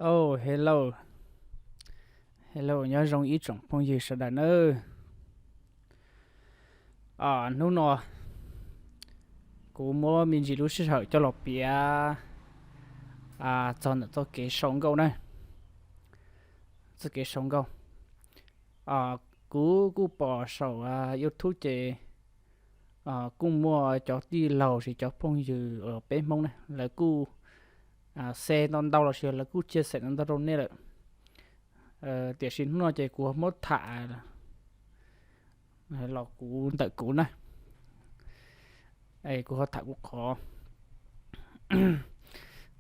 Oh, hello. Hello, nyob zoo ib tsoom phooj ywg sawv daws nawb. Hnub no kuv muab me ntsis lub sij hawm coj los piav txog ntawm txoj kev sau nkauj na. Txoj kev sau nkauj. Kuv kuj pom saum YouTube ces kuj muaj cov tij laug los sis cov phooj ywg peb Hmoob na, lawv kuj share ntau ntau los sis lawv kuj chia sẻ ntau ntau rau nej lawm. Tiam sis hnub no ces kuv muab tham los kuv ntawm kuv na, kuv ho tham kuv qhov.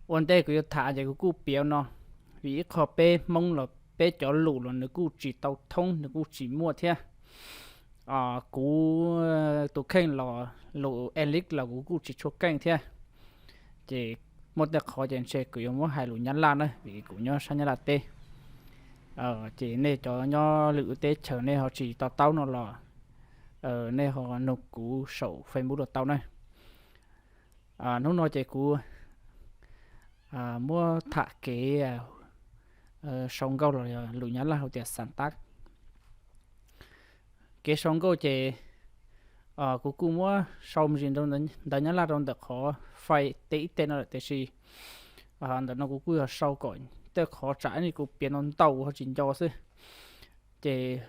Ua ntej kuv yuav tham ces kuv kuj piav no, vim ib qho peb Hmoob los peb cov lus los nws kuj tsis tau thoob, nws kuj tsis muaj thiab. Kuv tus kheej los lus English los kuv kuj tsis tshua keej thiab. Ces muaj tej qhov ces ntshe kuv yuav muab hais lus Nyab Laj na, vim kuv nyob sab Nyab Laj teb. Ces nej cov nyob lwm lub teb chaws nej ho tsis to taub no los nej ho nug kuv saum Facebook los tau na. Hnub no ces kuv muab tham kev sau nkauj los yog lus Nyab Laj hu tias sáng tác. Kev sau nkauj ces kuv kuj muab sau me ntsis ntawv Nyab Laj rau ntawm qhov fais teb ib teg no lawm, tiam sis ntawm no kuv kuj yog sau kom tej qhov tsam ib kuv piav no ntau ho tsis nco xwb. Ces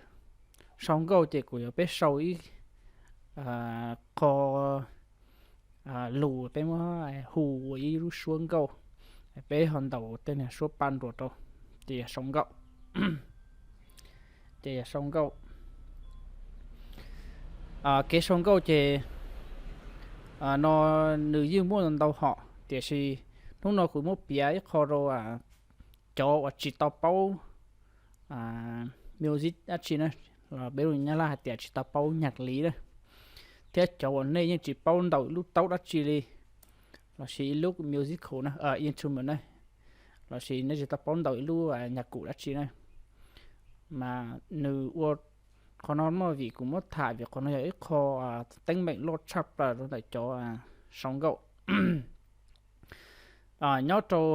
sau nkauj ces kuv yuav peb sau ib qho lus, peb muab hu ua ib lub suab nkauj, peb ho ntaus tej niag suab paj nruas rau, ces yog sau nkauj. Ces yog sau nkauj. Kev sau nkauj ces no nws yeej muaj ntau hom, tiam sis hnub no kuv muab piav ib qho rau cov uas tsis tau paub music dab tsi na, los peb lus Nyab Laj hais tias tsis tau paub nhạc lý na, thiab cov uas nej yeej tsis paub ntaus ib lub taub dab tsi li, los sis ib lub musical na, instrument na, los sis nej tsis tau paub ntaus ib lub nhạc cụ dab tsi na, mas nws ua qhov no muaj vim kuv muab tham vim qhov no yog ib qho teeb meem loj tshaj plaws rau ntawm cov sau nkauj. Nyob rau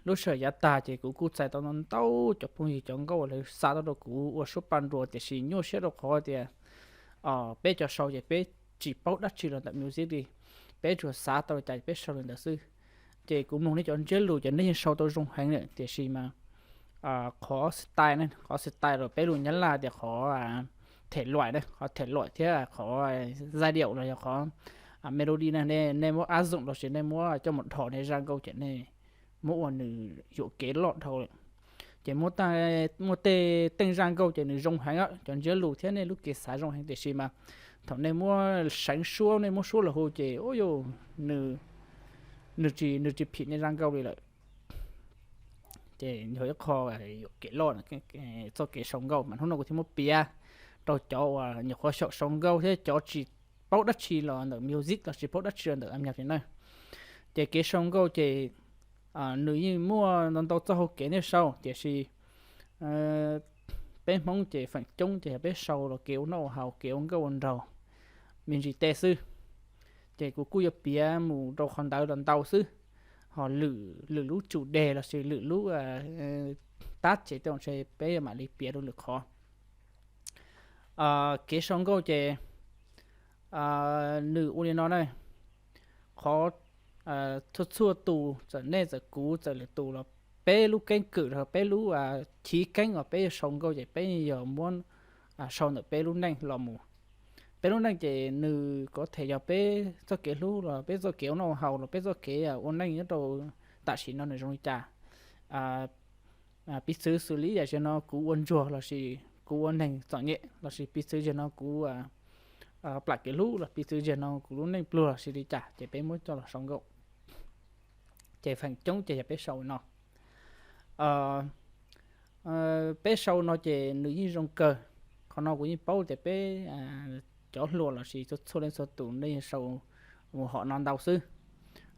lub sij hawm yav tag ces kuv kuj txais tau ntau cov phooj ywg cov nkauj lawv xa tuaj rau kuv ua suab paj nruas, tiam sis nyuaj siab rau qhov tias peb cov sau ces peb tsis paub dab tsi los ntawm music li, peb tsuas xav tau li cas peb sau li ntawd xwb. Ces kuv mloog nej cov ntsiab lus ces nej yeej sau tau zoo heev lawm, tiam sis mas qhov style ne, qhov style los peb lus Nyab Laj tias qhov thể loại ne, qhov thể loại thiab qhov giai điệu los yog qhov melody na, nej muab áp dụng los sis nej muab coj mus dhos nej zaj nkauj ces nej muab ua nws yuam kev loj dhau lawm. Ces muaj tej teej zaj nkauj ces nws zoo heev, cov ntsiab lus thiab nej lub kev xav zoo heev, tiam sis mas thaum nej muab seev suab, nej muab suab los hu ces ua nws, nws tsis phim nej zaj nkauj li lawm. Ces yog ib qho yuam kev loj txoj kev sau nkauj, mas hnub no kuv thiaj muab piav rau cov uas nyuam qhuav xyaum sau nkauj thiab cov tsis paub dab tsi los ntawm music los tsis paub dab tsi los ntawm âm nhạc li na. Ces kev sau nkauj ces nws yeej muaj ntau ntau txoj hau kev nej sau, tiam sis peb Hmoob ces feem coob ces yog peb sau los kev ua noj ua haus, kev ua nkauj ua nraug me ntsis tej xwb. Ces kuv kuj yuav piav mus rau qhov ntawd los ntau xwb, ho lwm lub chủ đề los sis lwm lub tab ces tej ntshe peb mam li piav rau lwm qhov. Kev sau nkauj ces nws ua li no na, qhov txhua txhua tus, txawm nej txawm kuv txawm lwm tus los peb lub keeb kwm los peb lub chiv keeb uas peb yuav sau nkauj ces peb yog muab sau ntawm peb lub neej los mus. Peb lub neej ces nws có thể yog peb txoj kev hlub los peb txoj kev ua noj ua haus los peb txoj kev ua neej nyob rau tam sim no nws zoo li cas. Piv txwv xws li yam zaum no kuv ua ntsuag los sis kuv ua neeg txom nyem los sis piv txwv zaum no kuv plam kev hlub los piv txwv zaum no kuv lub neej pluag los sis li cas ces peb muab coj los sau nkauj. Ces feem coob ces yog peb sau no. Peb sau no ces nws yeej zoo kawg. Qhov no kuv yeej paub tias peb cov hluas los sis txhua txhua leej txhua tus nej yeej sau mus hom no ntau xwb.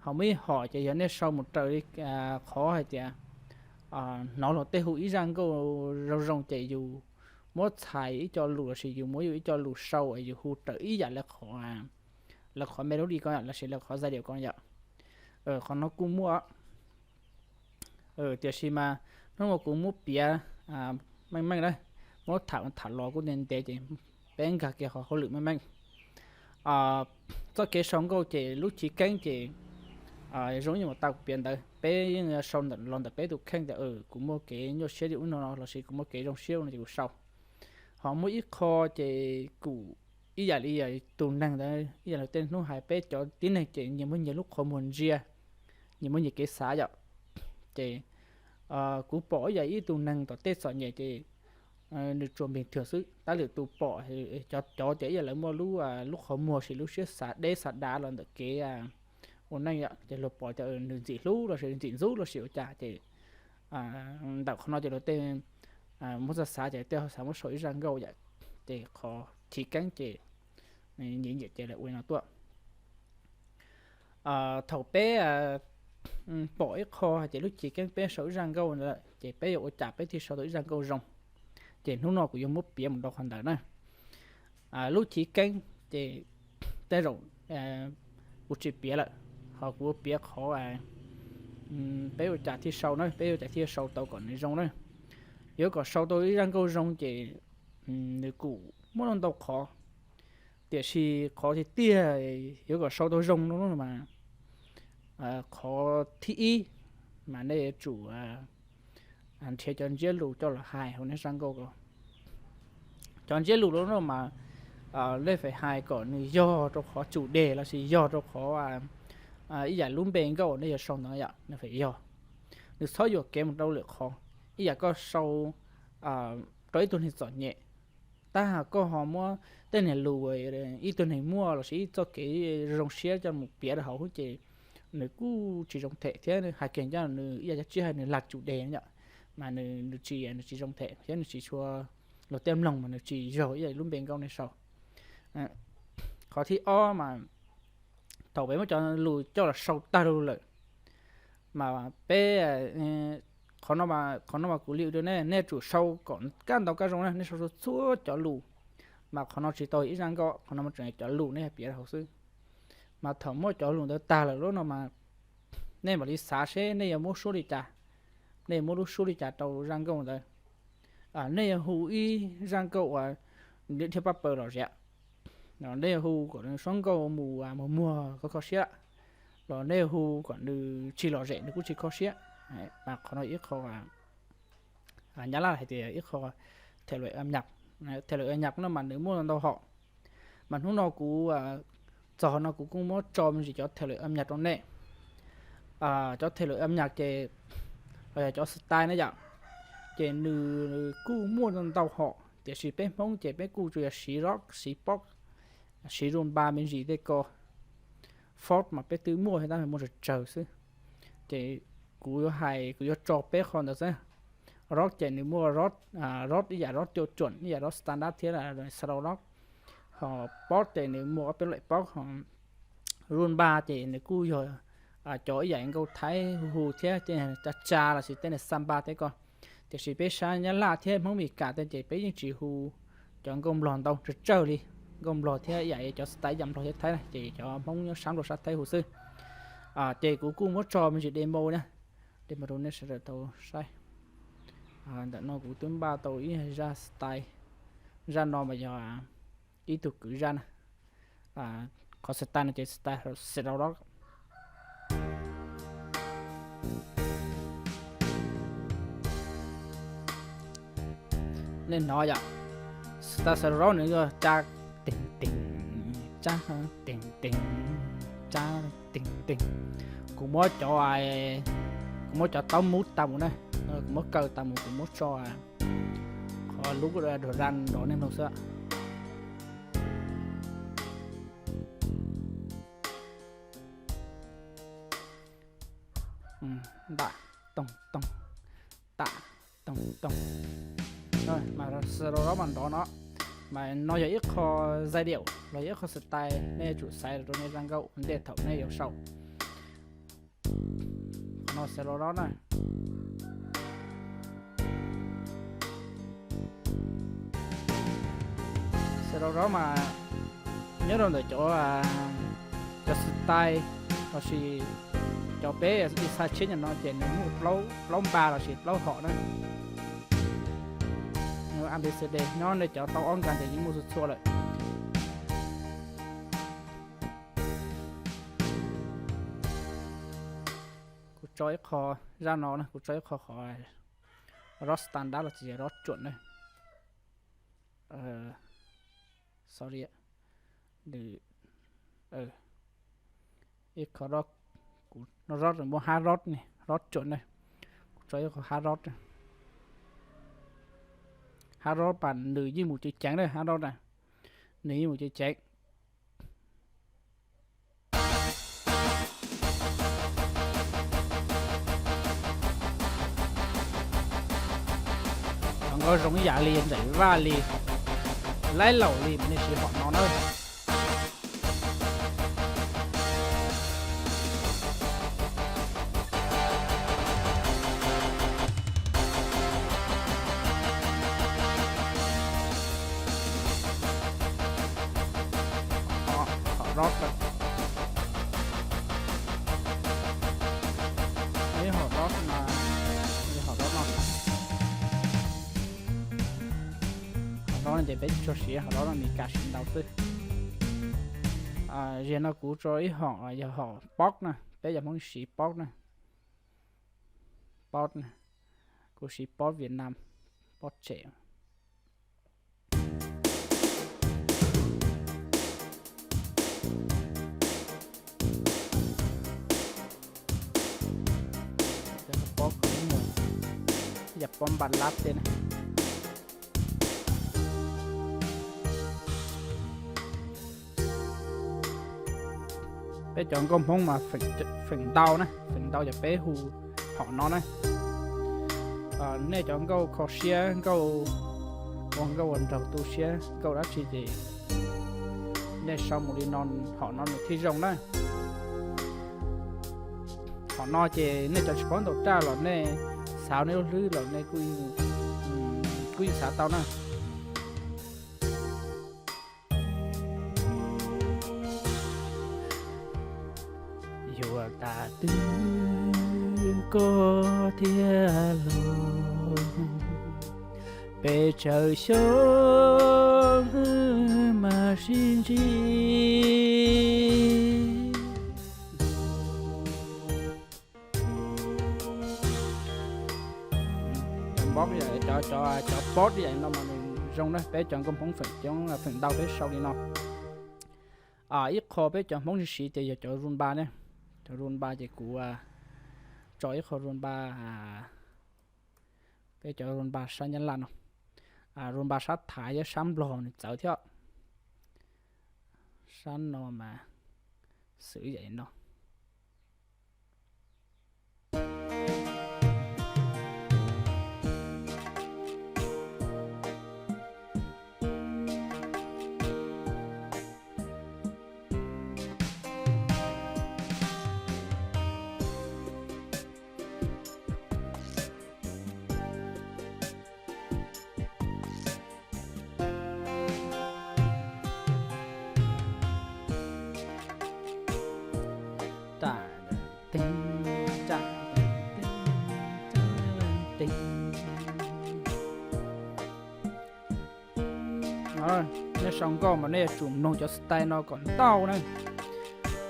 Ho muaj ib hom ces yog nej sau mus raws li qhov hais tias hnov luag tej hu ib zaj nkauj zoo zoo ces yus muab txhais ib co lus los sis yus muab yus ib co lus sau es yus hu raws ib yam lawv qhov melody ko los sis lawv qhov giai điệu ko yom. Qhov no kuj muaj. Tiam sis mas hnub no kuv muab piav meej meej na, muab tham tham los kuj ntev ntev ces peb nkag kiag qhov hauj lwm meej meej. Txoj kev sau nkauj ces lub chiv keeb ces zoo ib yam tau kuv piav ntawd, peb yeej sau los ntawm peb tus kheej tias kuv muaj kev nyuaj siab li ub no lossis kuv muaj kev zoo siab no ces kuv sau. Ho muaj ib qho ces kuj ib yam li tus neeg ntawd, ib yam li tej hnub hais peb cov tib neeg ces nyias muaj nyias lub qhov muag ntsia, nyias muaj nyias kev xav yom. Ces kuv pom ib yam ib tug neeg tom tej txom nyem ces nws tsuas npig twg xwb, tab lwm tus pom cov cov ces ib yam lawv muaj lub lub qhov muag sis lub siab xav deb xav dav los ntawm kev ua neej yom, ces luag pom tias nws ntxim hlub lossis ntxim ntxub lossis ua cas ces ntawm qhov no ces luag tej muab txoj xav ces tej ho xav muab sau ib zaj nkauj yom. Ces qhov chiv keeb ces nyiam nyiam ces lawv ua li no tuaj. Thaum peb pom ib qho hais tias lub chiv keeb peb sau ib zaj nkauj ntawd ces peb yuav ua cas peb thiaj sau tau ib zaj nkauj zoo. Ces hnub no kuv yuav muab piav mus rau qhov ntawd na. Lub chiv keeb ces tej zaum kuv tsis piav lawm, ho kuv piav qhov peb ua cas thiaj sau na, peb ua cas thiaj sau tau kom nws zoo na. Yuav kom sau tau ib zaj nkauj zoo ces nws kuj muaj ntau qhov, tiam sis qhov tiag tiag yuav kom sau tau zoo no mas qhov thib ib mas nej yuav tsum nrhiav cov ntsiab lus coj los hais hauv nej zaj nkauj ko. Cov ntsiab lus no mas nej feem hais kom nws yog rau qhov tsum dej lossis yog rau qhov ib yam lub npe nkauj nej yuav sau ntawd yom, nws feem yog. Nws txhob yuam kev mus rau lwm qhov, ib yam koj sau rau ib tug neeg txom nyem, tab hais koj ho muab tej niag lus ib tug neeg muaj lossis ib txoj kev zoo siab coj mus piav rau hauv ces nws kuj tsis zoo them thiab hais kiag ncaj nws ib yam cov tsib hais nws lag tsum dej yom, mas nws tsis, nws tsis zoo them thiab nws tsis tshua, luag tej mloog mas nws tsis yog ib yam lub npe nkauj nej sau. Qhov thib ob mas thaum peb muab cov lus coj los sau tag lawm mas peb, qhov no, qhov no mas kuv li rau nej, nej tsum sau kom kaj ntau kaj zoo na, nej sau txhua txhua cov lus. Mas qhov no tsis tau ib zaj nkauj, qhov no mas tseem cov lus nej piav rau hauv xwb. Mas thaum muab cov lus ntawd tag lawm lub no mas nej mam li xav seb nej yuav muab suab li cas, nej yuav muab lub suab li cas rau zaj nkauj ntawd. Nej yuav hu ib zaj nkauj uas dhia paj paws los ziam, nej yuav hu kom nws suab nkauj mus muag kho kho siab, los nej yuav hu kom nws tsis lom zem nws kuj tsis kho siab. Mas qhov no ib qho, Nyab Laj hais tias ib qho thể loại âm nhạc. Thể loại âm nhạc no mas nws muaj ntau hom, mas hnub no kuv txog no kuv kuj muab tso me ntsis cov thể loại âm nhạc rau nej. Cov thể loại âm nhạc ces los yog cov style na yom, ces nws kuj muaj ntau hom, tiam sis peb Hmoob ces peb kuj tsuas yog siv rock, siv pop, siv rumba me ntsis tej ko. Folk mas peb twb muaj thiab tab sis muaj tsawg tsawg xwb. Ces kuv yuav hais, kuv yuav tso peb qho ntawd xwb. Rock ces nws muaj rock, rock ib yam rock tiêu chuẩn, ib yam rock standard thiab slow rock. Ho pop ces nws muaj ob peb loại pop, ho rumba ces nws kuj yog cov ib yam nkauj Thaib hu hu thiab tej tsa tsa lossis tej samba tej ko. Tiam sis peb sab Nyab Laj thiab Hmoob Mes Kas tej ces peb yeej tsis hu cov nkauj Nplog ntau, tsawg tsawg li. Nkauj Nplog thiab ib yam cov style ib yam Nplog thiab Thaib na ces cov Hmoob nyob sab Nplog sab Thaib hu xwb. Ces kuv kuj muab tso me ntsis demo na, demo rau nej sawv daws tau saib. Ntawm no kuv twb npaj tau ib zaj style, zaj no mas yog ib tug kwv zaj na. Qhov style no ces style slow rock. Nej hnov yom, style slow rock nws yuav tsa teeg teeg, tsa teeg teeg, tsa teeg teeg. Kuv muab cov, kuv muab cov taub mub tas mus na, kuv muab kaw tas mus, kuv muab tso qhov lub dua raj nrov nej mloog xwb. Ntam toog toog, tam toog toog. Mas slow rock mas nrov no, mas no yog ib qho giai điệu los yog ib qho style nej yuav tsum xaiv rau nej zaj nkauj ua ntej thaum nej yuav sau. Qhov no slow rock na. Slow rock mas nyob rau ntawm cov, cov style lossis Cov peb ib xa tshiab no ces nws muaj plaub npa los sis plaub hom na. A b c d nyob nej cov tau ob nkas ces yeej muaj txhua txhua lawm. Kuv tso ib qho zaj no na, kuv tso ib qho qhov rob standard los sis rob cuam na. Sorry, ib qho rob, kuv no rob muaj hard rock ne, rob cuam na. Kuv tso ib qho hard rock, hard rock mas nws yeej mus ceev ceev na, hard rock na, nws yeej mus ceev ceev. Cov nkauj zoo ib yam li Ntxawm Vaj li, Laib Laum li mas nej siv hom no na. Hom rob, hom rob no, hom rob no, hom rob no ces peb tsuas siv hom rob no Meskas siv ntau xwb. Ziag no kuv tso ib hom yog hom pop na, peb cov Hmoob siv pop na, pop na, kuv siv pop Vietnam, pop tsem. Pop, yam pop npa lab tej na. Peb cov nkauj Hmoob mas feem ntau na, feem ntau ces peb hu hom no na. Nej cov nkauj kho siab, nkauj ua nkauj ua nraug tu siab, nkauj dab tsi ces nej sau mus li no, hom no nws thiaj zoo na. Hom no ces nej cov tsis paub ntaus raj los nej xav nej lub hlwb los nej kuj yeej xav tau na. Yuav tas twg koj thiaj los, peb tsawg xyoo mas sib ntsib. Cov pop yam no mas nws zoo na, peb cov nkauj Hmoob feem coob feem ntau peb sau li no. Ib qho peb cov Hmoob siv ces yog cov rumba ne, cov rumba ces kuv tso ib qho rumba, peb cov rumba sab Nyab Laj no, rumba sab Thaib thiab sab Nplog nws txawv thiab. Sab no mas xwv yam no. Nej sau nkauj mas nej yuav tsum mloog cov style no kom ntau na.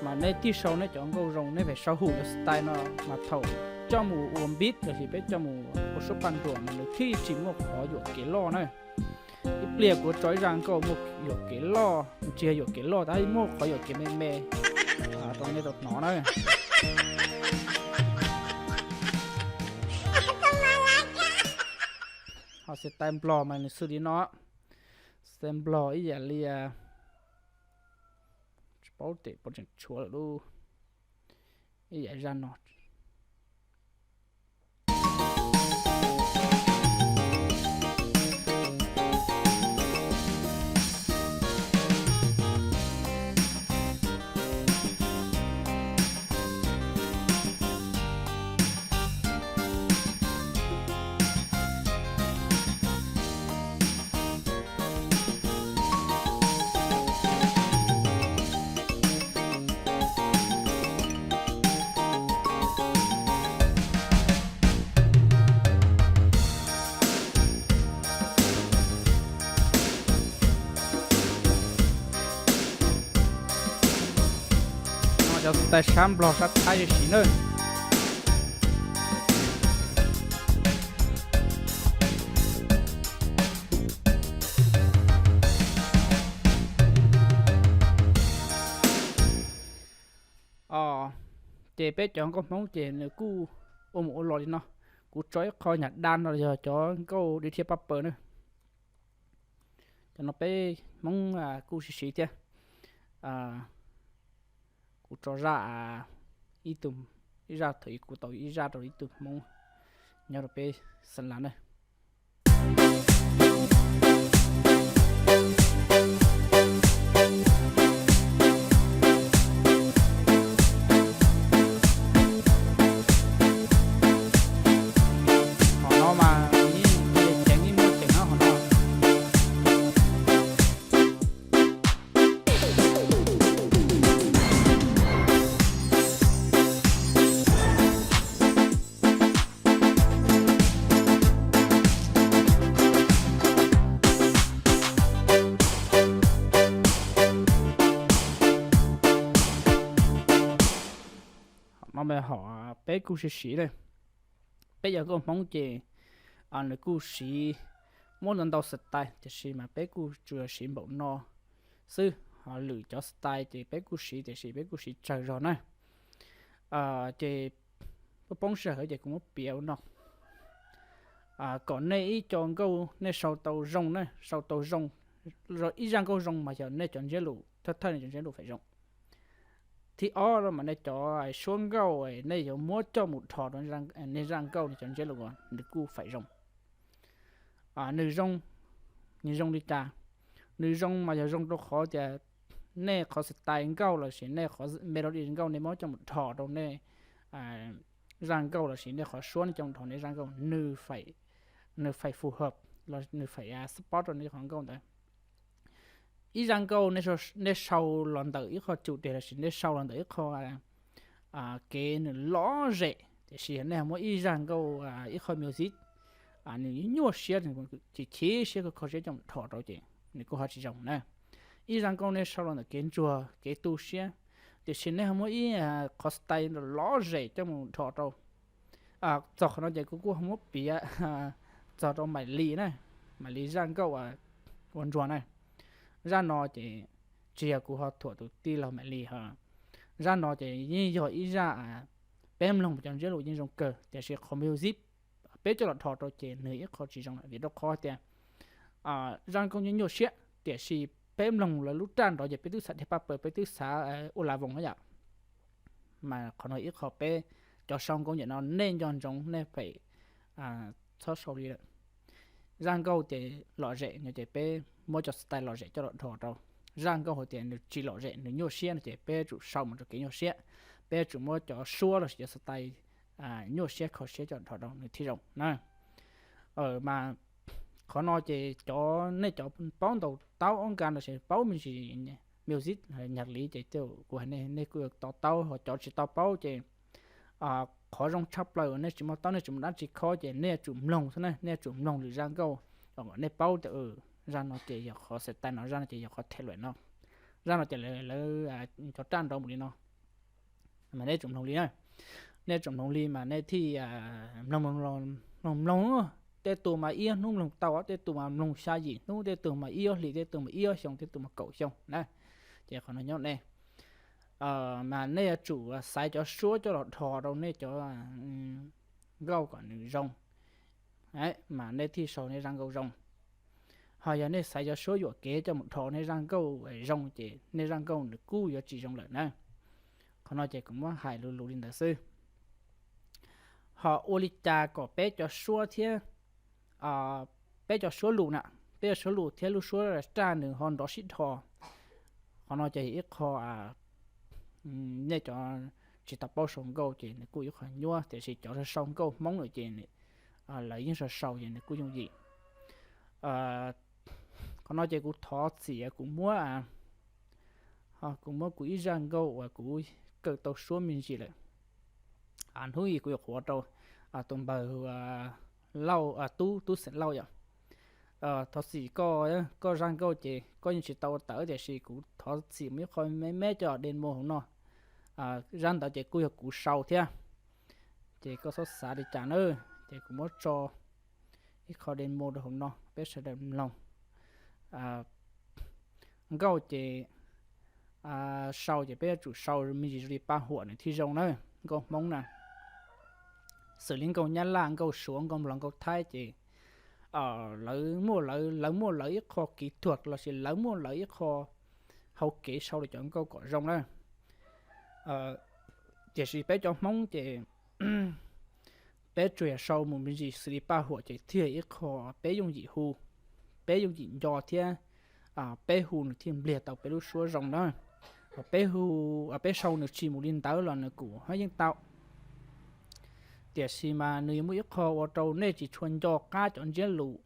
Mas nej tig sau nej cov nkauj zoo nej pem sau hum cov style no, mas thaum coj mus ua beat los sis peb coj mus ua suab paj nruam mas nws thiaj tsis muaj qhov yuam kev loj na. Ib pliag kuv tso ib zaj nkauj muaj yuam kev loj, tsis yog yuam kev loj tab muaj qhov yuam kev me me rau nej tau hnov na. Ho style Nplog mas nws xws li no, style Nplog ib yam li, tsis paub tes puas tseem tshuav lawm lauj, ib yam zaj no. Tais sab Nplog sab Thaib siv na. Ces peb cov nkauj Hmoob ces nws kuj ua mus ua los li no. Kuv tso ib qho nyam dab no yog cov nkauj dhia thiab pab paws na. Cov no peb Hmoob kuj siv siv thiab. Kuv tso zaj ib tug, ib zaj thaum ub kuv tau ib zaj rau ib tug Hmoob nyob rau peb Xeev Las na. Qhov no mas yeej ceev, yeej muaj ceev no qhov no. Qhov no mas hom peb kuj siv siv na. Peb cov nkauj Hmoob ces nws kuj siv muab ntau ntau style tiam sis mas peb kuj tsuas siv npaum no xwb. Ho lwm cov style ces peb kuj siv tiam sis peb kuj siv tsawg zog na. Ces poob poob sij hawm ces kuv muab piav ua no kom nej ib co nkauj nej sau tau zoo na, sau tau zoo, ib zaj nkauj zoo mas yog nej cov ntsiab lus, thawj thawj nej cov ntsiab lus faim zoo. Thib ob no mas nej cov suab nkauj nej yuav muab coj mus dhos rau nej zaj nkauj, nej cov ntsiab lus nws kuj faim zoo. Nws zoo, nws zoo li cas? Nws zoo mas yog zoo rau qhov tias nej qhov style nkauj lossis nej qhov melody nkauj nej muab coj mus dhos rau nej zaj nkauj lossis nej qhov suab nej coj mus dhos nej zaj nkauj, nws faim, nws faim phù hợp los nws faim support rau nej qhov nkauj ntawd. Ib zaj nkauj nej sau los ntawm ib qho chủ đề lossis nej sau los ntawm ib qho kev nws lom zem, tiam sis nej muab ib zaj nkauj, ib qho music nws nyuaj siab, chim chim siab, kho kho siab coj mus dhos rau ces nws kuj ho tsis zoo na. Ib zaj nkauj nej sau los ntawm kev ntsuag kev tu siab, tiam sis nej ho muab ib qhov style lom zem coj mus dhos rau. Txog qhov no ces kuv kuj ho muab piav txog rau Maim Lis na, Maim Lis zaj nkauj ua ntsuag na. Zaj no ces tsis yog kuv ho thuam tus tij laug Maim Lis ho, zaj no ces yeej yog ib zaj peb mloog cov ntsiab lus yeej zoo kawg tiam sis qhov music peb coj los dhos rau ces nws ib qho tsis zoo lawm vim rau qhov tias zaj nkauj nyuaj nyuaj siab tiam sis peb mloog lawv lub raj nrov ces peb twb xav dhia paj paws, peb twb xav ua la voos na yom. Mas qhov no ib qho peb cov sau nkauj ntawm no nej nco ntsoov nej pem txhob sau li lawm. Zaj nkauj ces lom zem no ces peb muab cov style lom zem coj los dhos rau. Zaj nkauj hais tias nws tsis lom zem, nws nyuaj siab no ces peb tsum sau mus rau kev nyuaj siab, peb tsum muab cov suab lossis cov style nyuaj siab kho siab coj los dhos rau nws thiaj zoo na. Mas qhov no ces cov nej cov paub ntaus taub ob nka lossis paub me ntsis music nhạc lý ces kuv hais nej, nej kuj yuav to taub, ho cov tsis tau paub ces qhov zoo tshaj plaws nej tsis muaj taub nej tsis muaj dab tsi khob ces nej yuav tsum mloog xwb na, nej yuav tsum mloog lwm zaj nkauj kom nej paub tias zaj no ces yog qhov style no, zaj no ces yog qhov thể loại no, zaj no ces lawv cov raj nrov mus li no. Mas nej tsum mloog li na, nej tsum mloog li mas nej thiaj mloog, mloog mloog, tej tus mas ib ob hnub mloog tau, tej tus mas mloog xya yim hnub, tej tus mas ib ob hlis, tej tus mas ib ob xyoo, tej tus mas kaum xyoo na. Ces qhov no nyob nej, mas nej yuav tsum xaiv cov suab coj los dhos rau nej cov nkauj kom nws zoo, mas nej thiaj sau nej zaj nkauj zoo. Ho yog nej xaiv cov suab yuam kev coj mus dhos nej zaj nkauj zoo ces nej zaj nkauj nws kuj yuav tsis zoo lawm na. Qhov no ces kuv muab hais luv luv li ntawd xwb. Ho ua li cas kom peb cov suab thiab, peb cov suab lus na, peb cov suab lus thiab lub suab raj nws ho nrov sib dhos? Qhov no ces ib qho nej cov tsis tau paub sau nkauj ces nws kuj ib qho nyuaj, tiam sis cov sau nkauj Hmoob lawm ces lawv yeej sau sau ces nws kuj yooj yim. Qhov no ces kuv thov txim, kuv muab, kuv muab kuv ib zaj nkauj uas kuv kawm tau suab me ntsis lawm. Hnub ib kuv yuav qhuav rau tus npawg Lauj, Tub, Tub Xeem Lauj yom. Thov txim koj, koj zaj nkauj ces koj yeej tsis tau tawm tiam sis kuv thov txim muaj ib qho me me coj demo hauv no. Zaj ntawd ces kuj yog kuv sau thiab, ces koj txhob xav li cas na. Ces kuv muab tso ib qho demo rau hauv no peb sawv daws mloog. Nkauj ces sau ces peb yuav tsum sau me ntsis li Paj Huam nws thiaj zoo na, nkauj Hmoob na. Xws li nkauj Nyab Laj, nkauj Suav, nkauj Nplog, nkauj Thaib ces lawv muaj lawv, lawv muaj lawv ib qho kis thuam lossis lawv muaj lawv ib qho hauv kev sau lawv cov nkauj kom zoo na. Tiam sis peb cov Hmoob ces peb tsuas yog sau mus me ntsis xws li Paj Huam ces thiaj ib qho peb yooj yim hu, peb yooj yim nco thiab peb hu nws thiaj npliag tau peb lub suab zoo na. Peb hu, peb sau nws tsis mus li ntawd los nws kuj ho yeej tau. Tiam sis mas nws yuav muaj ib qho ua rau nej tsis tshua nco qab cov ntsiab lus.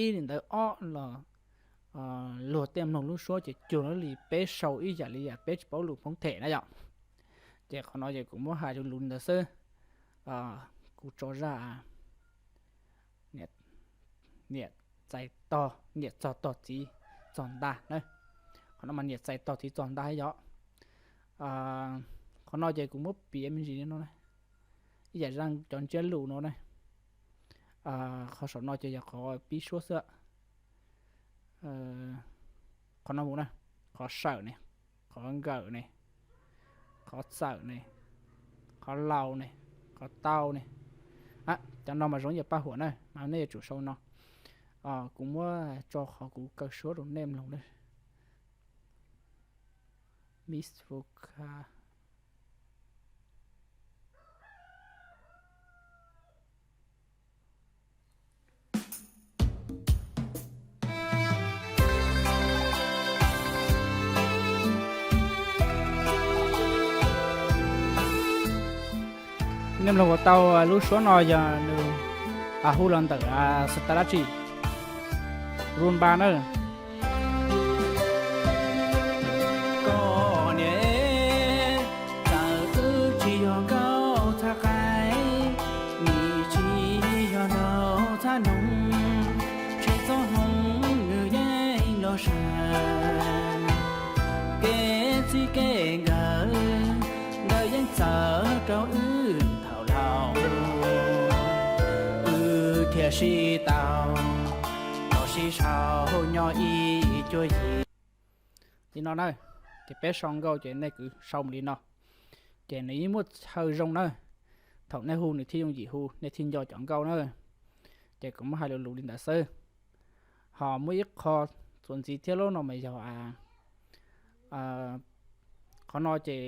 Ib li ntawd ob los luag tej mloog lub suab ces cuag li peb sau ib yam li yam peb tsis paub lus Hmoob them na yom. Ces qhov no ces kuv muab hais lus li ntawd xwb. Kuv tso zaj niam txais tog, niam txog tog txiv txog nta na. Qhov no mas niam txais tog txiv txog nta yom. Qhov no ces kuv muab piav me ntsis li no na, ib yam zaj cov ntsiab lus no na. Qhov saum no ces yog qhov pib suab xwb. Qhov no mus na, qhov sawm ne, qhov nkawm ne, qhov txawm ne, qhov laus ne, qhov tau ne. Cov no mas zoo yam Paj Huam na mas nej yuav tsum sau no. Kuv muab tso qhov kuv kaw suab rau nej mloog na. Miss Vuka. Nej mloog ua tau lub suab no yog nws hu los ntawm xav tas dab tsi, Rumba na. Koj niam, txawm wb tsis yog nkauj txhab qaib, nim tsis yog nraug txhab noog, tsis txhob hloov nws yeej los sawv. Kev txij kev nkawm ntawd yeej txawv rau wb thaum laus, wb thiaj sib tau los sib sau nyob ib cuab yig. Li no na, ces peb sau nkauj ces nej kwv sau mus li no, ces nws yeej muaj chaw zoo na. Thaum nej hu nws thiaj yooj yim hu, nej thiaj nco cov nkauj na. Ces kuv muab hais lus lus li ntawd xwb. Ho muaj ib qho txuas ntxiv thiab lub no mas yog qhov no ces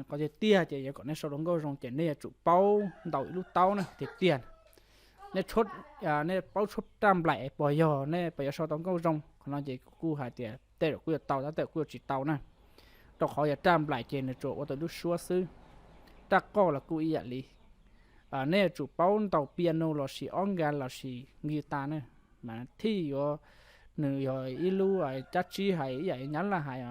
qhov tiag tiag ces yuav kom nej sau tau nkauj zoo ces nej yuav tsum paub ntaus ib lub taub na tiag tiag. Nej, nej paub tshuab raj nplaim pog yog nej pog yuav sau tau nkauj zoo. Qhov no ces kuv kuj hais tias tej zaum kuj yuav tau tab tej zaum kuj yuav tsis tau na, rau qhov yog raj nplaim ces nws tsuas ua tau lub suab xwb. Raj qoj los kuj ib yam li. Nej yuav tsum paub ntaus piano lossis organ lossis guitar na, mas thiaj yuav, nws yog ib lub cab tsib hais ib yam nyab laj hais,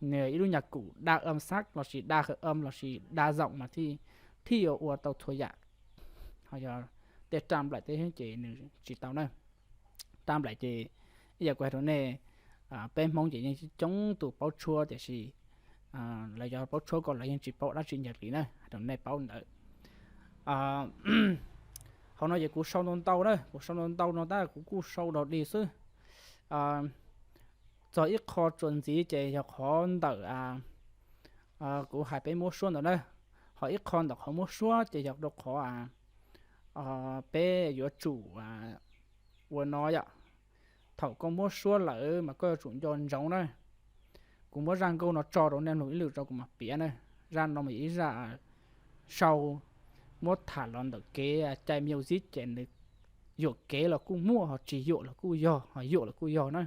nws yog ib lub nyuag kum đa âm sắc lossis đa hợp âm lossis đa giọng mas thiaj yuav ua tau txhua yam. Ho yog tej raj nplaim tej ces nws tsis tau na. Raj nplaim ces ib yam kuv hais rau nej, peb Hmoob ces yeej coob tus paub tshuab tiam sis lawv cov paub tshuab ko lawv yeej tsis paub dab tsi ncaj li na, hais rau nej paub ntawd. Hauv no ces kuv sau ntau ntau na, kuv sau ntau ntau no tab kuv kuj sau dog dig xwb. Txog ib qho txuas ntxiv ces yog qhov ntawm, kuv hais peb muab suab ntawd na. Ho ib qho ntawm qhov muab suab ces yog rau qhov peb yuav tsum ua no yom. Thaum koj muab suab lawm mas koj yuav tsum nco ntsoov na. Kuv muab zaj nkauj no tso rau nej mloog ib lwm rau kuv mam piav na. Zaj no mas yog ib zaj sau muab tham los ntawm kev cai music ces nws yuam kev los kuj muaj, ho tsis yuam los kuj yog, ho yuam los kuj yog na.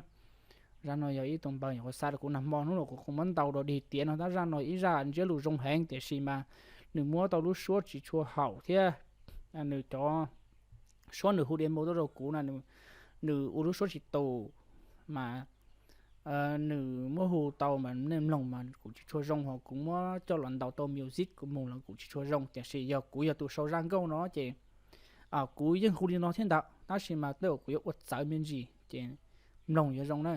Zaj no yog ib tug npawg nyuam qhuav xa rau kuv nag hmo, hnub no kuv muab ntaus dog dig tiav no tab zaj no ib zaj ntsiab lus zoo heev tiam sis mas nws muab tau lub suab tsis tshua haum thiab. Nws cov suab nws hu demo tuaj rau kuv na, nws ua lub suab tsis tus, mas nws muab hu tau mas nej mloog mas kuj tsis tshua zoo, ho kuv muab coj los ntaus tau music kuv mloog los kuj tsis tshua zoo. Tiam sis yog kuv yog tus sau zaj nkauj no ces kuv yeej hu li no thiab ntawd, tab sis mas tej zaum kuv yuav ua txawv me ntsis ces mloog yuav zoo na.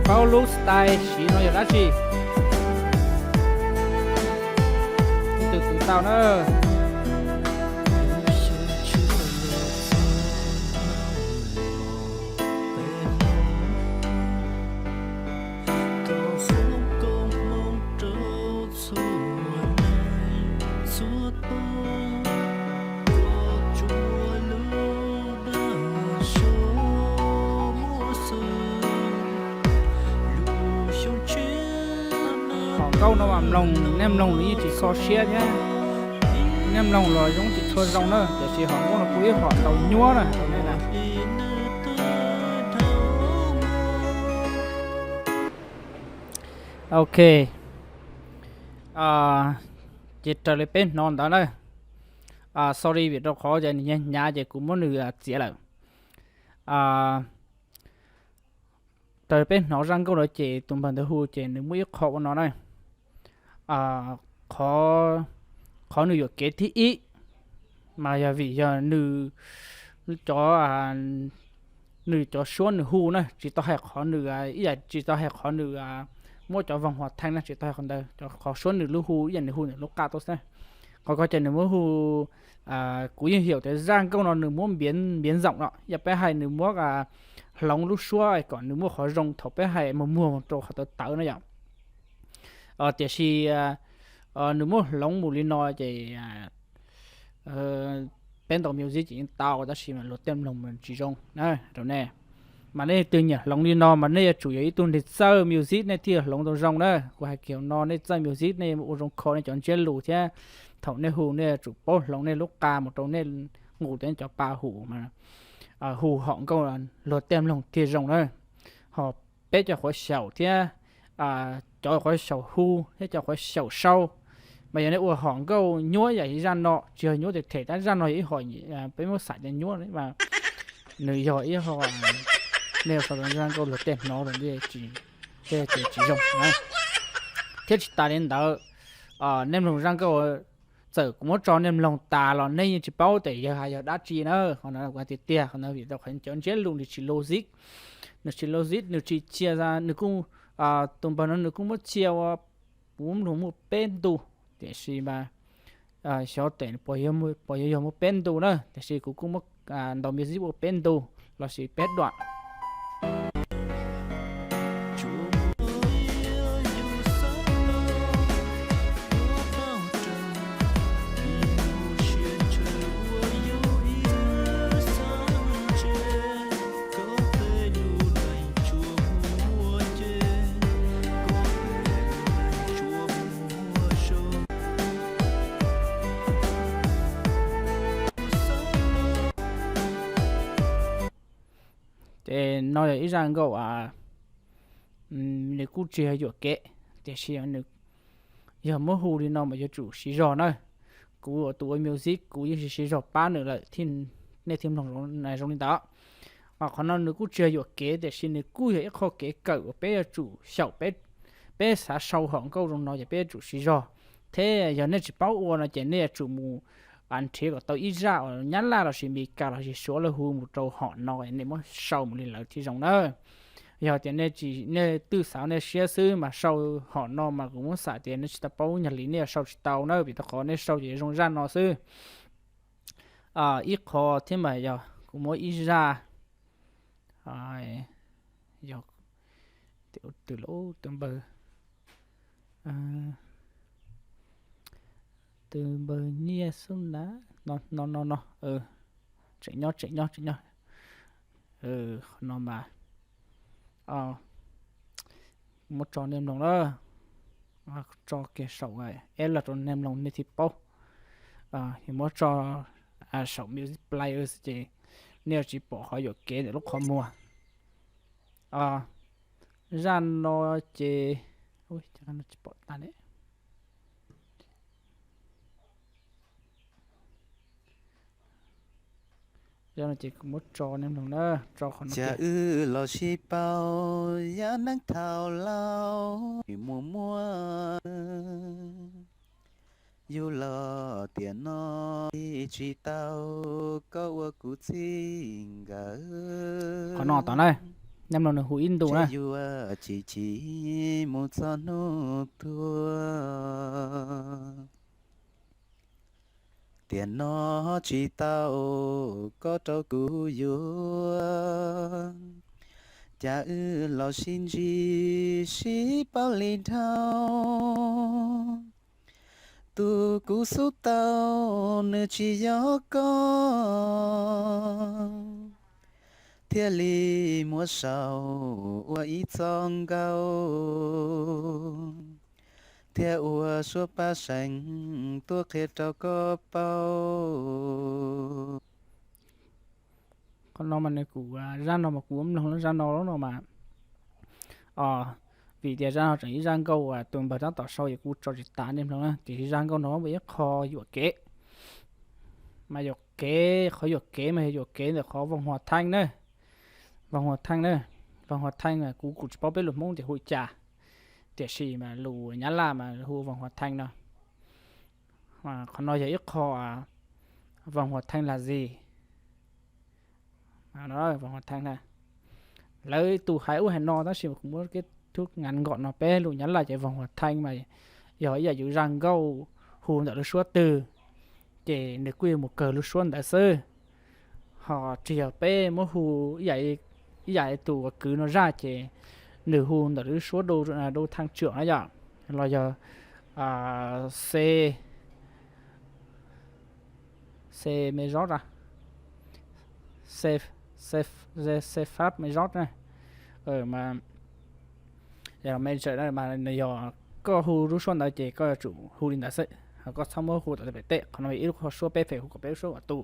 paub lub style siv no yog dab tsi? Tus twg tau na? Hom nkauj no mas mloog, nej mloog los yeej tsis kho siab thiab, nej mloog los zoo tsis tshua zoo na, tiam sis hom nkauj no kuj ib hom tau nyuaj na. Ok, ces raws li peb hnov ntawd na. Sorry vim rau qhov ces nws hnyav hnyav ces kuv muab nws txiav lawm. Raws li peb hnov zaj nkauj ntawd ces tus npawg ntawd hu ces nws muaj ib qho ua no na. Qhov, qhov nws yuam kev thib ib mas yog vim yog nws, cov, nws cov suab nws hu na tsis tau hais qhov nws, ib yam tsis tau hais qhov nws muab cov voos hos theej na, tsis tau hais qhov ntawd, cov qhov suab nws lub hu ib yam nws hu nws lub qaj tuaj xwb. Qhov ko ces nws muab hu, kuv yeej xav tias zaj nkauj no nws muab npiav npiav ntxoom no, yog peb hais nws muab hloov lub suab kom nws muaj qhov zoo thaum peb hais muag muag rau qhov tawv tawv na yom. Tiam sis nws muab hloov mus li no ces peb ntaus music ces yeej tau, tab sis mas luag tej mloog mas tsis zoo na rau nej. Mas nej twg nyiam hloov li no mas nej yuav tsum yog ib tug neeg txawj music nej thiaj hloov tau zoo na. Kuv hais kiag no, nej txawj music nej ua zoo kho nej cov ntsiab lus thiab, thaum nej hu nej yuav tsum paub hloov nej lub qa mus rau nej nqus tias cov pa hu mas hu hom nkauj luag tej mloog thiaj zoo na. Ho peb cov qhuav xyaum thiab cov qhuav xyaum hu thiab cov qhuav xyaum sau, mas yog nej ua hom nkauj nyuaj yam zaj no, tsis yog nyuaj them them, tab zaj no yog ib hom peb muab xav tias nyuaj mas nws yog ib hom, nej sau zaj nkauj luag tej hnov rau nej tsis, tej ces tsis zoo na. Thiab tsis tas li ntawd, nej mloog zaj nkauj, txawm kuv muab tso nej mloog tas los nej yeej tsis paub tias yawg hais yog dab tsi na. Qhov no kuv hais tiag tiag, qhov no vim rau qhov cov ntsiab lus nws tsis logic, nws tsis logic, nws tsis cia, nws kuj, tus npawg no nws kuj muab cia ua puv mloog muaj peb ntu, tiam sis mas xyov tes puas yuav yog muaj peb ntu na, tiam sis kuv kuj muab ntaus music ua peb ntu lossis peb duam. Ces no yog ib zaj nkauj, nws kuj tsis yog yuam kev, tiam sis nws yog muab hu li no mas yuav tsum siv zog na. Kuv ua tus ua music kuv yeej siv siv zog pab nws lawm, nej thiaj mloog zoo li ntawd. Qhov no nws kuj tsis yog yuam kev, tiam sis nws kuj yog ib qho kev kawm uas peb yuav tsum xyaum, peb xav sau hom nkauj zoo no ces peb yuav tsum siv zog. Thiab yog nej tsis paub ua no ces nej yuav tsum mus nrhiav kom tau ib zaj uas Nyab Laj lossis Mes Kas lossis Suav lawv hu mus rau hom no, nej muab sau mus li lawv thiaj zoo na. Yog tias nej twb xav nej siab xwb mas sau hom no mas kuv muab xam tias nej tsis tau paub nyag li, nej yuav sau tsis tau na, vim rau qhov nej sau ces zoo zaj no xwb. Ib qho thiab mas yog kuv muab ib zaj, yog tus, tus npawg, tus npawg Nyiaj Xub na, no no no, tseem nyob tseem nyob tseem nyob. Qhov no mas muab tso nej mloog na, tso kiag saum eb los rau nej mloog nej thiaj paub. Yog muab tso saum music player ces nej yuav tsis pom qhov yuam kev ntawm lub qhov muag. Zaj no ces, ui, tsis pom tag ne. Zaj no ces kuv muab tso nej mloog na, tso qhov no. Cas wb los sib paub yav neeb thaum laus, muaj muaj yus los tiam no tsis tau koj ua kuv txij nkawm. Qhov no tod na. Nyob no nws hu ib ntu na. Yuav chim chim mus txog hnub tuag, tiam no tsis tau koj rau kuv yuav, cas wb los sib ntsib sib paub li dhau. Tus kuv xub tau nws tsis yog koj, thiaj li muab sau ua ib txoj nkauj, thiab ua suab paj seem tuaj qhia rau koj paub. Qhov no mas nws kuv, zaj no mas kuv mloog zaj no lub no mas, vim tias zaj no tseem ib zaj nkauj uas tus npawg tab tom sau ces kuv tso tsis tas nej mloog na. Tiam sis zaj nkauj no muaj ib qho yuam kev, mas yuam kev, qhov yuam kev mas yog yuam kev ntawm qhov Vauv Huas Theej na. Vauv Huas Theej na, Vauv Huas Theej mas kuv kuv tsis paub peb lus Hmoob tias hu cas, tiam sis mas lus Nyab Laj mas hu Vauv Huas Theej no. Qhov no yog ib qho Vauv Huas Theej Las Zis, Vauv Huas Theej na. Lawv tus hais ub hais no tab sis kuv muab keb thub ngas nkaum no peb lus Nyab Laj ces Vauv Huas Theej mas yog ib yam yus zaj nkauj hu ntawm lub suab twg, ces nws kuj yuav mus kawg lub suab ntawd xwb. Ho tsis yog peb muab hu ib yam, ib yam tus uas kwv no zaj ces nws hu ntawm lub suab đô, đô thang trưởng na yom, los yog xe, xe Maserati, xe, xe, xe Pháp Maserati na. Mas, mas nws yog koj hu lub suab ntawd ces koj yuav tsum hu li ntawd xwb, ho koj txhob muab hu tom tej pem teb. Qhov no ib lub qhov suab peb pheej hu kom peb lub suab kom tu.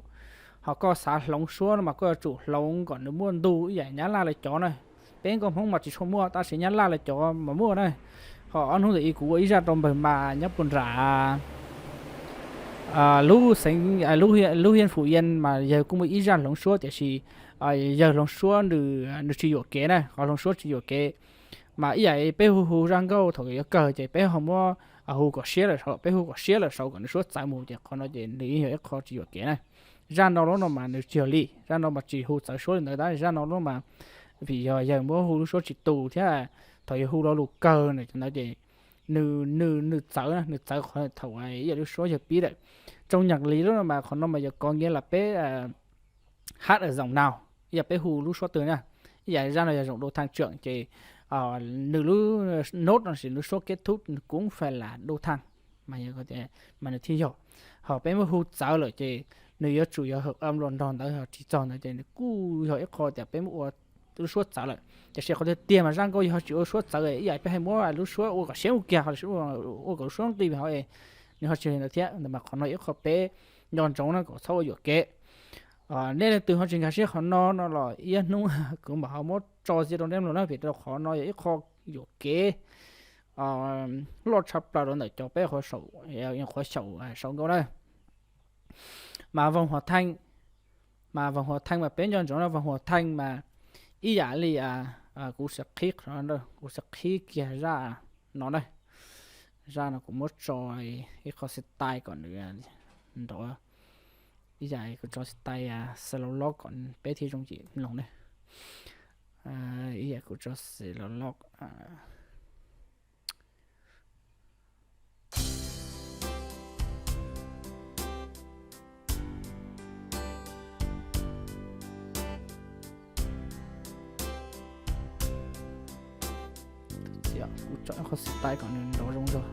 Ho koj xav hloov suab no mas koj yuav tsum hloov kom nws muaj ntu ib yam Nyab Laj lawv cov na. Peb nkauj Hmoob mas tsis tshua muaj tab sis Nyab Laj lawv cov mas muaj na. Ho ob hnub ntawm ib kuv ua ib zaj rau npawg mas nyob puag nram lub xeev, lub hiab Phú Yên mas yawg kuj muaj ib zaj hloov suab tiam sis yawg hloov suab nws tsis yuam kev na, qhov hloov suab tsis yuam kev. Mas ib yam peb hu hu zaj nkauj thaum yuav kawg ces peb ho muab hu kom siab lawm saud, peb hu kom siab lawm saud kom nws suab txawv mus ces qhov no ces nws yeej yog ib qho tsis yuam kev na. Zaj no lub no mas nws tsis yog li, zaj no mas tsis hu txawv suab li ntawd tab zaj no lub mas vim yog yawg muab hu lub suab tsis tu thiab thaum yawg hu lo lus kawg na cov ntawd ces nws, nws, nws txawv, nws txawv qhov thaum ib yam lub suab yawg pib lawm. Tsoo nyam li lub no mas qhov no mas yog có nghĩa là peb hát ở giọng nào, ib yam peb hu lub suab twg na. Ib yam zaj no yog giọng đô thang trưởng ces nws lub nốt no sis lub suab kết thúc nws cũng phải là đô thang, mas nws thiaj yog. Ho peb muab hu txawv lawm ces nws yuav tsum yog hợp âm los nrog ntawd, ho tsis txog ntawd ces nws kuj yog ib qho tias peb muab ua lub suab txawv lawm. Tiam sis qhov tiag tiag mas zaj nkauj yog ho tsis ua suab txawv, ib yam peb hais muab lub suab ua kom siab mus kiag, ua kom lub suab nqis hauv, nws ho tsis yog ntawd thiab. Mas qhov no ib qho peb nco ntsoov no kom txhob ua yuam kev. Nej leej twg ho tsis nkag siab qhov no no los ib hnub kuv mam ho muab tso ntxiv rau nej mloog na, vim rau qhov no yog ib qho yuam kev loj tshaj plaws rau ntawm cov peb qhov xyaum sau nkauj na. Mas Vauv Huas Theej, mas Vauv Huas Theej mas peb nco ntsoov no, Vauv Huas Theej mas ib yam li kuv xav qhib, kuv xav qhib kiag zaj no na. Zaj no kuv muab tso ib qho style kom nws nrov, ib yam kuv tso style slow log kom peb thiaj zoo cim mloog ne. Ib yam kuv tso slow log. Kuv tso ib qho style kom nws nrov zoo zog.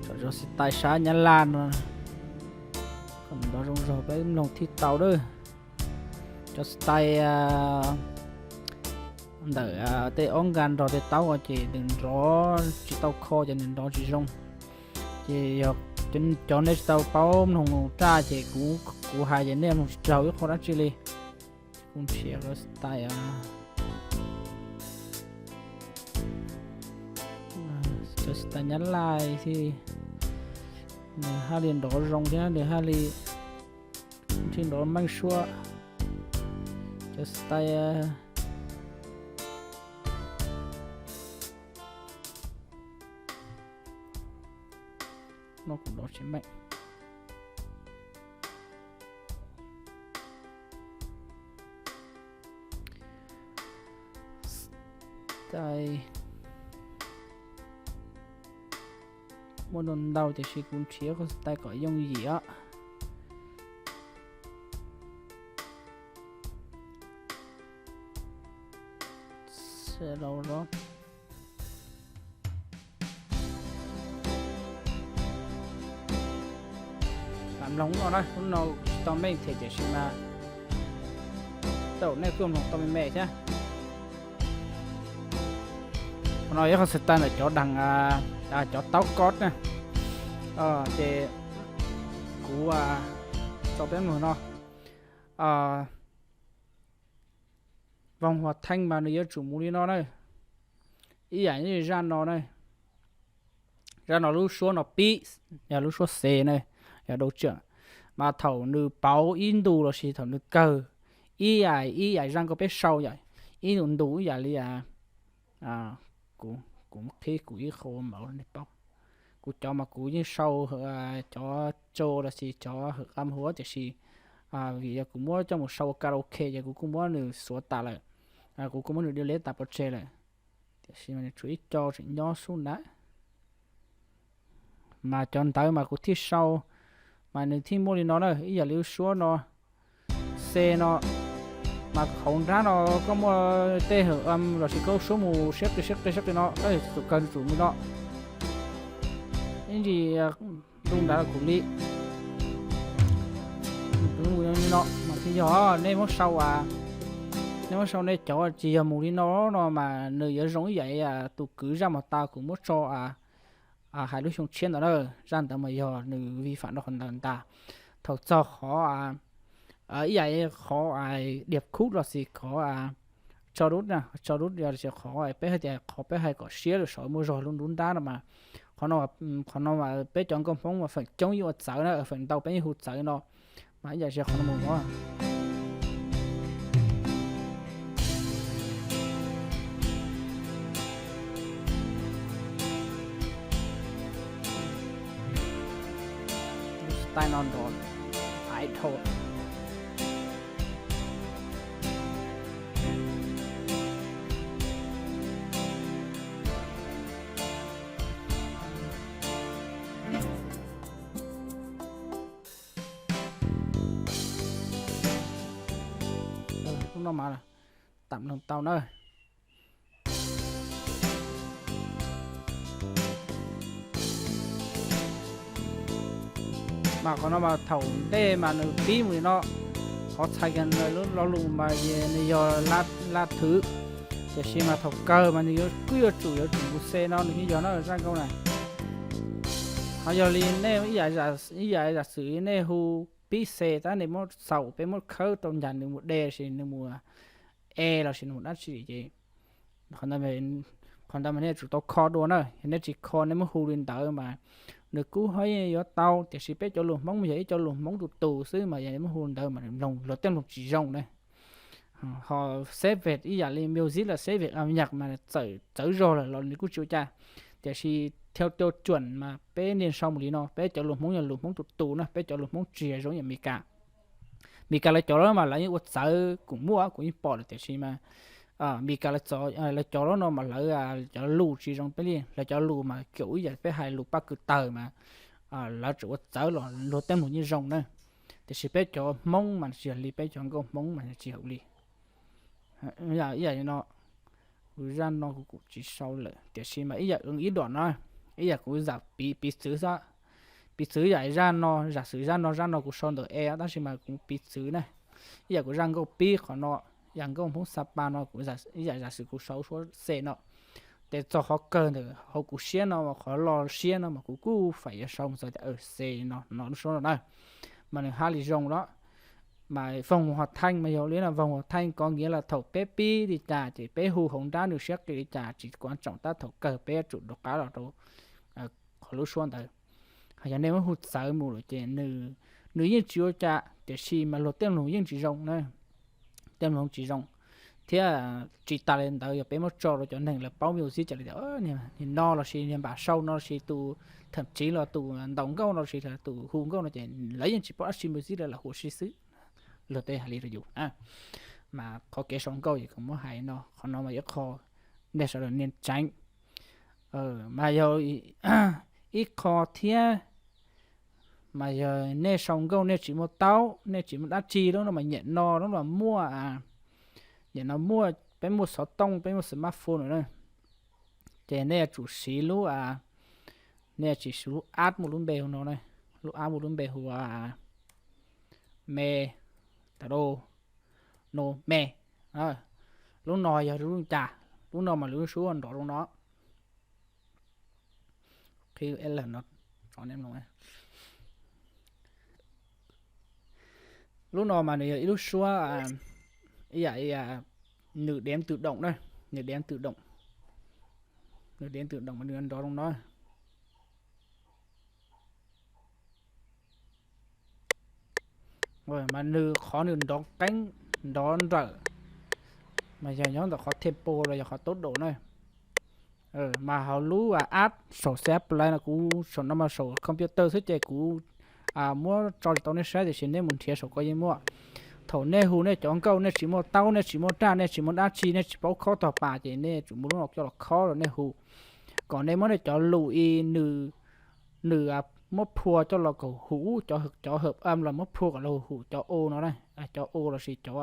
Tso zog style sab Nyab Laj no kom nws nrov zoo zog peb mloog thiaj tau lawm. Tso style ntawm tej ob nka nrog tej taub ces nws nrov tsis tau kho ces nws nrov tsis zoo. Ces yog cov nej tsis tau paub mloog raj ces kuv, kuv hais ces nej mloog tsis raug ib qho dab tsi li. Kuv nrhiav style, cov style Nyab Laj thiaj, nws haj li nrov zoo thiab nws haj li, thiaj nrov meej suab. Cov style no kuv nrov tsis meej. Style muaj ntau ntau tiam sis kuv nrhiav qhov style kom yooj yim os. Lam mloog lub no na, lub no tsis tau meej thiab tiam sis mas tej zaum nej kuj mloog tau me me thiab. Qhov no yog qhov style ntawm cov deeg, cov taub kob na. Ces kuv tso peb mloog no. Voos Huas Theej mas nws yuav tsum mus li no na. Ib yam zaj no na, zaj no lub suab no pib, yog lub suab C na, yog đầu trương. Mas thaum nws pauv ib ntu lossis thaum nws kawg, ib yam, ib yam zaj nkauj peb sau yom, ib ntu ntu ib yam li kuv, kuv qhib kuv ib qho mauv nej paub. Kuv cov mas kuv yeej sau cov châu lossis cov hawm qam huav tiam sis vim yog kuv muab coj mus sau ua karaoke ces kuv kuj muab nws xuav tas lawm, kuv kuj muab nws delete tas pov tseg lawm. Tiam sis mas nws tshuav ib co tseem nyob xub na. Mas cov ntawd mas kuv thiaj sau, mas nws thiaj muaj li no na, ib yam li lub suab no, C no, mas hauv nrab no koj muaj tej hawm qam lossis koj suab mus siab qis siab qis siab qis no, koj yuav tsum kawg tsum mus no. Ib ntsis ntu ntawd kuv li no mas thiaj yog nej muab sau, nej muab sau nej cov tsis yog mus li no no mas nws yuav zoo ib yam tus kwv zaj mos tas kuv muab tso hais lub xyoo tshiab ntawd na. Zaj ntawd mas yog nws vi phạm rau qhov ntawd ntag. Thaum txog qhov ib yam qhov diam khub lossis qhov tso dub, tso dub yog tias qhov peb hais tias qhov peb hais kom siab lawm saum muaj zog lub nruab nrab no mas, qhov no mas peb cov nkauj Hmoob mas feem coob yeej ua txawv na, feem ntau peb yeej hu txawv no. Mas ib yam li qhov no mus no. Style no nrov, I told. Lub no mas tam mloog tau na. Mas qhov no mas thaum ntej mas nws pib mus li no, qhov txhais kiag nws lub lo lus mas nws yog la thwv, tiam sis mas thaum kawg mas nws yuav kuj yuav tsum yuav tsum mus C no nws thiaj yog na zaj nkauj na. Ho yog li nej ib yam, ib yam zam xwm nej hu pib C tab nej muab xaus peb muab khawb rau ncas nws mus D lossis nws mus E lossis nws mus dab tsi ces qhov ntawd mas nej tsum tau kho dua na. Yog nej tsis kho nej muab hu li ntawd mas nws kuj ho yuav tau, tiam sis peb cov lus Hmoob mas yog ib cov lus Hmoob tus tus xwb mas yog nej muab hu li ntawd mas mloog luag tej mloog tsis zoo na. Ho xeb vej ib yam li music los xeb vej âm nhạc mas txawm txawv zog lawm los nws kuj tsis ua cas. Tiam sis theo tiêu chuẩn mas peb niaj sau mus li no, peb cov lus Hmoob yog lus Hmoob tus tus na, peb cov lus Hmoob tsis yog zoo yam Meskas. Meskas lawv cov lawv mas lawv yeej ua txawv, kuv muaj kuv yeej pom lawm tiam sis mas Meskas lawv cov lawv no mas lawv cov lus tsis zoo peb li, lawv cov lus mas kuj ib yam peb hais lus paj kws tawg mas lawv tseem ua txawv los luag tej mloog yeej zoo na. Tiam sis peb cov Hmoob mas tsis yog li, peb cov nkauj Hmoob mas tsis yog li. Ib yam li no, kuv zaj no kuv kuj tsis sau lawm tiam sis mas ib yam ib dom no, ib yam kuv zam piv piv txwv xwb. Piv txwv yam zaj no, zam xwm zaj no, zaj no kuv sau ntawm E tab sis mas kuv piv txwv na. Ib yam kuv zaj nkauj pib qhov no, yam nkauj Hmoob Xa Pa no kuv ib yam zam xwm kuv sau suab C no. Ces txog qhov kawg ntawm hauv kuv siab no, qhov lo siab no mas kuv kuj feem yuav sau mus txog tias C no no lub suab no na. Mas nws haj li zoo los mas Voos Huas Theej mas yog li no, Voos Huas Theej có nghĩa là thaum peb pib li cas ces peb hu hauv nrab nws siab qis li cas tsis quan trọng, tab thaum kawg peb yuav tsum rov qab los rau qhov lub suab ntawd. Ho yog nej muab hu txawv mus lawm ces nws yeej tsis ua cas tiam sis mas luag tej mloog yeej tsis zoo na, tej mloog tsis zoo. Thiab tsis tas li ntawd yog peb muab tso rau cov neeg lawv paub music cas li tias niag no lossis niag npam sau no lossis tus thawm tsiv los tus ntaus nkauj no lossis tus hu nkauj no ces lawv yeej tsis paub dab tsi music li, lawv huam si xwb. Luag tej hais li rau yus. Mas qhov kev sau nkauj ces kuv muab hais no, qhov no mas ib qho nej sawv daws niaj tseev. Mas yog ib qho thiab, mas yog nej sau nkauj nej tsis muaj taub, nej tsis muaj dab tsi, lub no mas nyem no lub no muaj, nyem no muaj, peb muaj xov tooj, peb muaj smartphone na, ces nej yuav tsum siv lub, nej yuav tsum siv lub app muaj lub npe hu no, lub app muaj lub npe hu ua Me, ta no, Me. Lub no yog lub cas? Lub no mas lub suab nrov zoo no. Lub no mas nws yog ib lub suab, ib yam, nws đếm tự động na, nws đếm tự động, nws đếm tự động mas nws nrov zoo no. Mas nws qhov nws nrov qeeb, nrov nrawm, mas yog nyob ntawm qhov tempo los yog qhov tốc độ na. Mas hauv lub app saum xe plai no, kuv saum no mas saum computer xwb ces kuv muab tso tsis tau nej saib, tiam sis nej mus nrhiav saum ko yeej muaj. Thaum nej hu nej cov nkauj, nej tsis muaj taub, nej tsis muaj raj, nej tsis muaj dab tsi, nej tsis paub khob tog pas, ces nej tsum muab lub no coj los khob rau nej hu, kom nej muab nej cov lus i nws, nws muab phua coj los kom hu, cov hợp âm los muab phua kom los hu cov ô no, cov ô lossis cov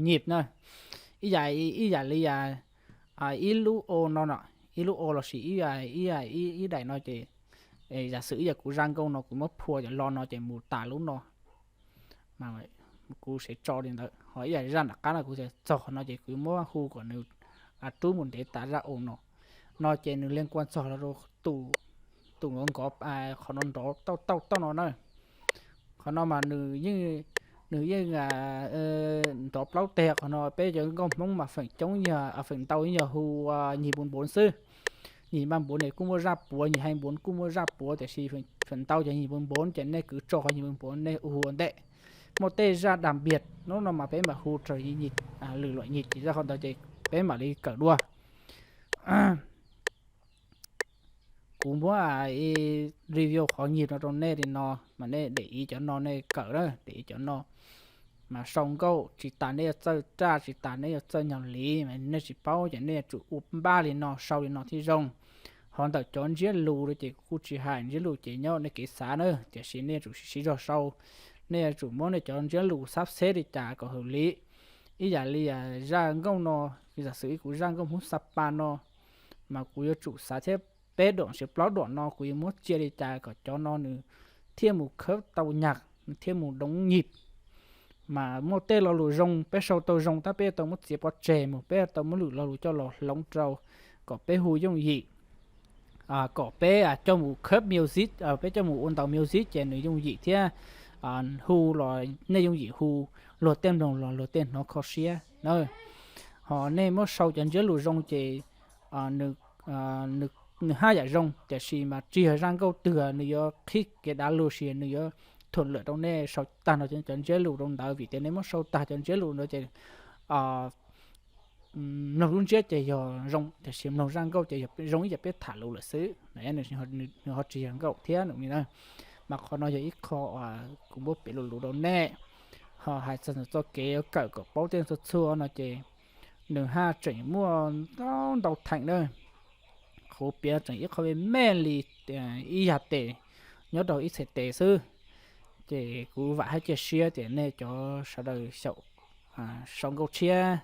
nhịp na. Ib yam, ib yam li ib lub ô no no, ib lub ô lossis ib, ib daim no ces, yam xwm ib yam kuv zaj nkauj no kuv muab phua cov lo no ces mus tas lub no, kuv sev tso li ntawd. Ho ib yam zaj nram qab no kuv txog no ces kuv muab hu kom nws rub mus ntev tas zaj ô no, no ces nws liên quan txog rau tus, tus nrov nrov, qhov no nrov tauj tauj tauj no na. Qhov no mas nws yeej, nws yeej nrov plaub teg. Qhov no peb cov nkauj Hmoob mas feem coob yog, feem ntau yog hu nhịp bốn bốn xwb. Nhịp ba bốn ces kuj muaj zaj puav, nhịp hai bốn kuj muaj zaj puav, tiam sis feem ntau cov nhịp bốn bốn ces nej kwv tso qhov nhịp bốn bốn nej hu ua ntej. Muaj tej zaj đặc biệt no no mas peb mam hu raws lwm loại nhịp, ces zaj qhov ntawd ces peb mam li kawm dua. Kuv muab review qhov nhịp no rau nej li no, mas nej để ý cov no nej kawm na, để ý cov no. Mas sau nkauj tsis tas nej yuav txawj raj, tsis tas nej yuav txawj nhạc lý, nej tsis paub ces nej yuav tsum ua npaj li no sau li no thiaj zoo. Ho ntawm cov ntsiab lus no ces kuv kuj tsis hais, ntsiab lus ces nyob nej kev xav na, tiam sis nej yuav tsum siv zog sau. Nej yuav tsum muab nej cov ntsiab lus sab xeb li cas kom hợp lý. Ib yam li zaj nkauj no, zam xwm kuv zaj nkauj Hmoob Sapa no, mas kuv yuav tsum xav thiab, peb duam sis plaub duam no kuv yuav muab cia li cas kom cov no nws thiaj mus khawb tau nyag, nws thiaj mus đúng nhịp. Mas muaj tej lo lus zoo, peb sau tau zoo tab peb tau muab txiav pov tseg mus, peb tau muab lwm lo lus coj los hloov rau kom peb hu yooj yim, kom peb coj mus khawb music, peb coj mus ua ntaus music ces nws yooj yim thiab, hu los nej yooj yim hu, luag tej mloog los luag tej hnov kho siab na. Ho nej muab sau cov ntsiab lus zoo ces nws haj yam zoo, tiam sis mas tsis yog zaj nkauj twg nws yuav qhib kev dav lug, sis nws yuav thuận lợi rau nej sau tag nrho cov ntsiab lus rau ntawd, vim tias nej muab sau tag cov ntsiab lus ntawd ces mloog lub ntsiab ces yog zoo, tiam sis mloog zaj nkauj ces zoo ib yam peb tham lus lawm xwb, nws ho tsis yog nkauj thiab no li na. Mas qhov no yog ib qho kuv muab piav lus lus rau nej, ho hais txog ntawm txoj kev yuav kawm kom paub tej txhua txhua no ces nws haj tseem muaj ntau ntau theem na. Kuv piav tseem ib qho me me li ib yam tes nyob rau ib txhais tes xwb. Ces kuv vam thiab cia siab tias nej cov sawv daws xyaum sau nkauj tshiab,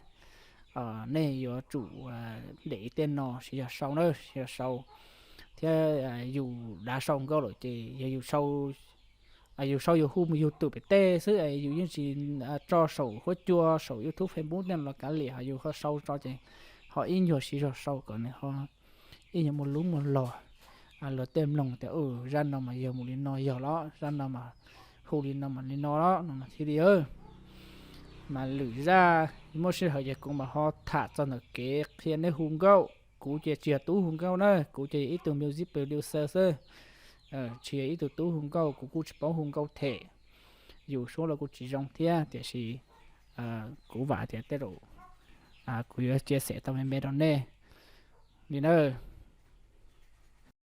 nej yuav tsum để ý tej no, siv zog sau na, siv zog sau. Thiab yus dav sau nkauj lawm ces yog yus sau, yus sau yus hu mus yus twm pem tej xwb, yus yeej tsis tso saum huab cua saum YouTube, Facebook tej no los kav liam, ho yus ho sau tso ces ho ib nyuag siv zog sau kom nws ho ib nyuag muaj lub muaj log, luag tej mloog tias zaj no mas yog mus li no yog los, zaj no mas hu li no mas li no los no mas thiaj li. Mas lwm zaj muaj sij hawm ces kuv mam ho tham txog ntawm kev qhia nej hu nkauj. Kuv ces tsis yog tub hu nkauj na, kuv ces yog ib tug music producer xwb, tsis yog ib tug tub hu nkauj, kuv kuj tsis paub hu nkauj them. Yus suab los kuj tsis zoo thiab, tiam sis kuv vam tias tej zaum kuv yuav chia sẻ tau me me rau nej li na.